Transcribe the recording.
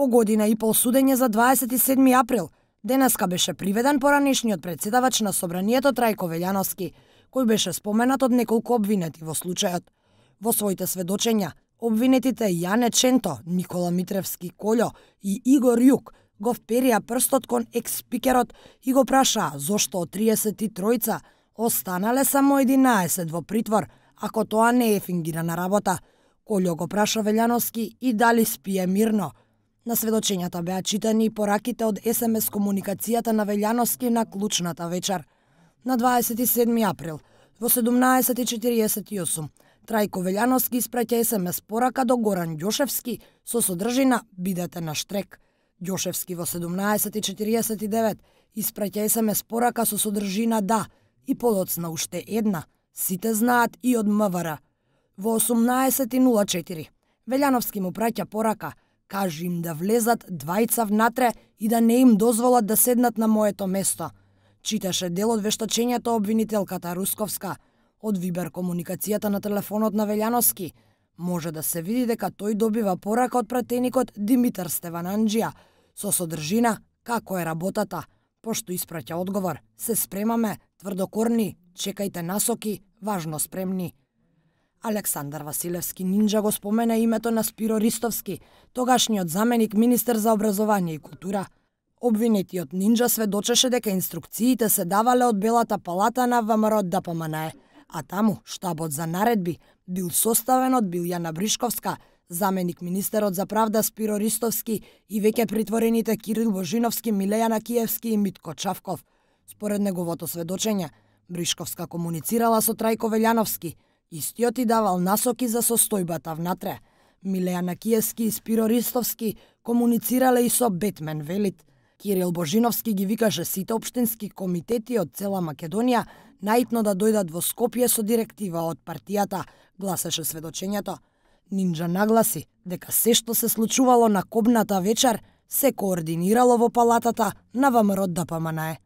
По година и пол судење за 27 април, денеска беше приведен поранешниот претседавач на Собранието Трајко Велјановски, кој беше споменат од неколку обвинети во случајот. Во своите сведочења, обвинетите Јане Ченто, Никола Митревски Колјо и Игор Јук го вперија прстот кон екс-спикерот и го прашаа зошто од 33 останале само 11 во притвор, ако тоа не е фингирана работа. Колјо го праша Велјановски и дали спие мирно. На сведочењата беа читани и пораките од СМС комуникацијата на Велјановски на клучната вечер. На 27 април, во 17:48, Трајко Велјановски испраќа СМС порака до Горан Ѓошевски со содржина "Бидете на штрек". Ѓошевски во 17:49 испраќа СМС порака со содржина "Да" и подоцна уште една "Сите знаат и од МВР". Во 18:04 Велјановски му праќа порака "Кажи им да влезат двајца внатре и да не им дозволат да седнат на моето место", читаше дел од вештачењето обвинителката Русковска. Од Вибер комуникацијата на телефонот на Велјановски може да се види дека тој добива порака од пратеникот Димитар Стевананџија со содржина "Како е работата?", пошто испраќа одговор "Се спремаме, тврдокорни, чекајте насоки, важно спремни". Александар Василевски Нинџа го спомена името на Спиро Ристовски, тогашниот заменик министер за образование и култура. Обвинетиот Нинџа сведочеше дека инструкциите се давале од Белата палата на ВМРО ДПМНЕ, а таму штабот за наредби бил составен од Билјана Бришковска, заменик министерот за правда Спиро Ристовски и веќе притворените Кирил Божиновски, Милејана Киевски и Митко Чавков. Според неговото сведочење, Бришковска комуницирала со Трајко Велјановски, истиот и давал насоки за состојбата внатре. Милејана Киевски и Спиро Ристовски комуницирале и со Бетмен Велит. Кирил Божиновски ги викаше сите општински комитети од цела Македонија наитно да дојдат во Скопје со директива од партијата, гласеше сведочењето. Нинџа нагласи дека се што се случувало на кобната вечер се координирало во палатата на ВМРО ДПМНЕ.